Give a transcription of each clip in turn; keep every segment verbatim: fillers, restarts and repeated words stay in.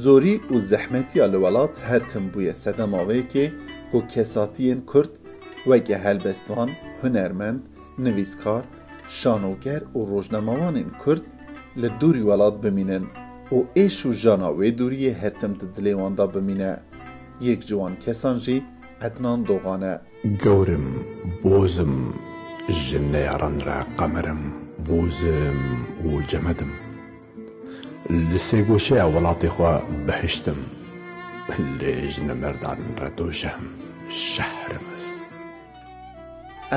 Zorî û zehmetiya li welat her tim bûye sedema wê yekê ku kesatiyên Kurd weke helbestvan, hunermend, nivîskar, şanoger û rojnamewanên Kurd li dûrî welat bimînin û êş û jana wê dûriyê her tim di dilê wan de bimîne. Yek ji wan kesan jî Ednan Dogan e. Gewr im, boz im, ji neyaran re qemer im, boz im û cemed im. Li sêgoşeya welatê xwe behişt im, lê ji nemerdan re dojeh im, şehr im ez.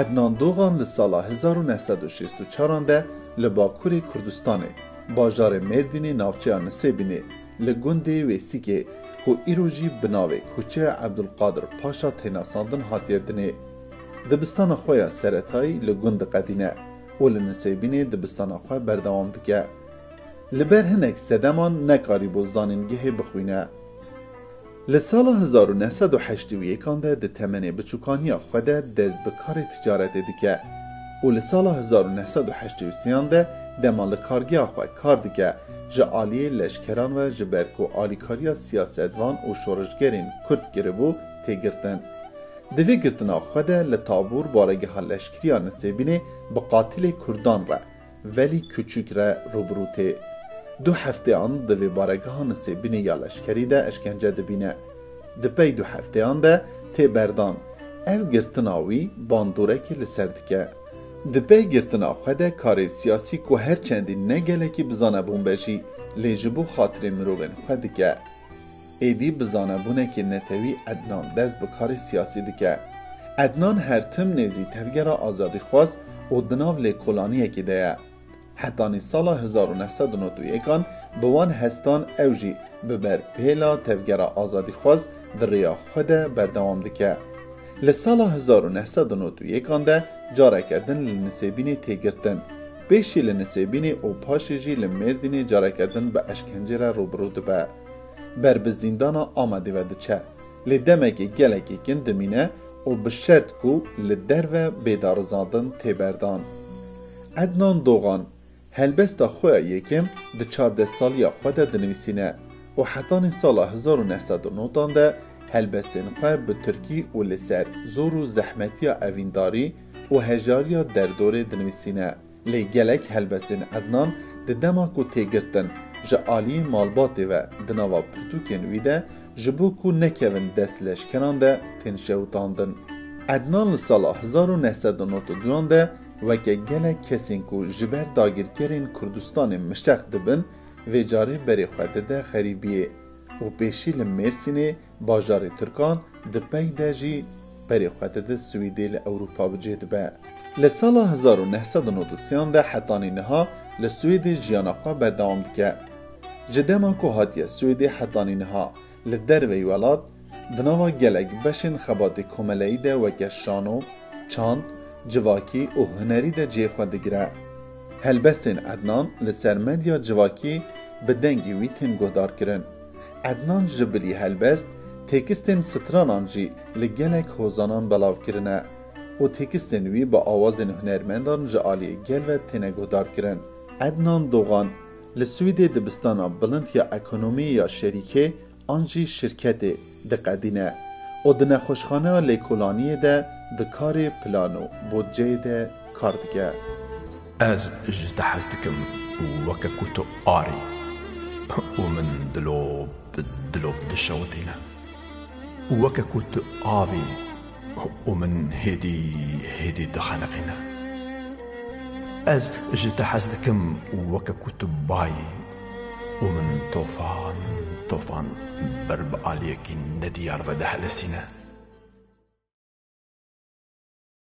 Ednan Dogan li sala hezar û neh sed û şêst û çar de li Bakurê Kurdistanê, bajarê Mêrdînê, navçeya Nisêbînê, li gundê Wêsîkê, ku îro jî bi navê Kuçeya Ebdulqadir Paşa tê nasandin, hatiye dinê. Dibistana xwe ya seretayî li gund diqedîne û li Nisêbînê dibistana xwe berdewam dike. Li ber hinek sedeman nekarîbû zanîngehê bixwîne. Li sala hezar û neh sed û heştê û yekan de di temenê biçûkaniya xwe de dest bi karê ticaretê dike û li sala hezar û neh sed û heştê û sêyan de dema li kargeha xwe kar dike, ji aliyê leşkeran ve, ji ber ku alîkariya siyasetvan û şoreşgerên Kurd kiribû, tê girtin. Di vê girtina xwe de li Tabûr, baregeha leşkeriya Nisêbînê, bi qatilê Kurdan re, Velî Küçük re rûbirû tê. Du hefteyan di vê baregeha Nisêbînê ya leşkerî de eşkence dibîne. Di pey du hefteyan de tê berdan. Ev girtina wî bandoreke li ser dike. Di pey girtina xwe de karê siyasî, ku her çendî ne gelekî bi zanebûn be jî, lê ji bo xatirê mirovên xwe dike. Êdî bi zanebûnekî netewî Ednan dest bi karê siyasî dike. Ednan her tim nêzî tevgera azadîxwaz û di nav lêkolaniyekê de ye. Hetanî sala hezar û neh sed û nod û yekan bi wan hestan ew jî bi ber pêla tevgera azadîxwaz di rêya xwe de berdewam dike. Li sala hezar û neh sed û nod û yekan de careke din li Nisêbînê tê girtin. Pêşî li Nisêbînê û paşê jî li Mêrdînê careke din bi eşkencê re rûbirû dibe. Ber bi zîndana Amedê ve diçe. Lê demekê gelekî kin dimîne û bi şert ku li derve bê darizandin tê berdan. Ednan Dogan helbesta xwe ya yekem di çardeh saliya xwe de dinivîsîne û hetanî sala hezar û neh sed û nodan de helbestên xwe bi tirkî û li ser zor û zehmetiya evîndarî û hejariya derdorê dinivîsîne. Lê gelek helbestên Ednan di dema ku tê girtin, ji aliyê malbatê ve di nava pirtûkên wî de, ji bo ku nekevin dest leşkeran de, tên şewitandin. Ednan li sala hezar û neh sed û nod û duyan de weke gelek kesên ku ji ber dagirkerên Kurdistanê mişex dibin, vê carê berê xwe dide xerîbiyê û pêşî li Mêrsînê, bajarê Tirkan, di pey de jî berê xwe dide Swêdê, li Ewropa bi cê dibe. Li sala hezar û neh sed û nod û sêyan de hetanî niha li Swêdê jiyana xwe berdewam dike. Ji dema ku hatiye Swêdê hetanî niha li derveyî welat, di nava gelek beşên xebatê komeleyî de weke şano, çand, civakî û hunerî de cihê xwe digire. Helbestên Ednan li ser medya civakî bi dengê wî tên guhdarkirin. Ednan ji bilî helbest, têkistên stranan jî li gelek hozanan belav kirine û têkistên wî bi awazên hunermendan ji aliyê gel ve têne guhdarkirin. Ednan Dogan li Swêdê dibistana bilind ya ekonomiyê ya şerîkê an jî şirketê diqedîne û di nexweşxaneya lêkolaniyê de di karê plan û budceyê de kar dike. Ez ji te hez dikim weke ku tu arî û min dilop dilop dişewitîne. Weke ku tu avî û min hêdî hêdî dixeniqîne. Ez ji te hez dikim weke ku tu bayî û min tofan tofan ber bi aliyekî nediyar ve dihelesîne.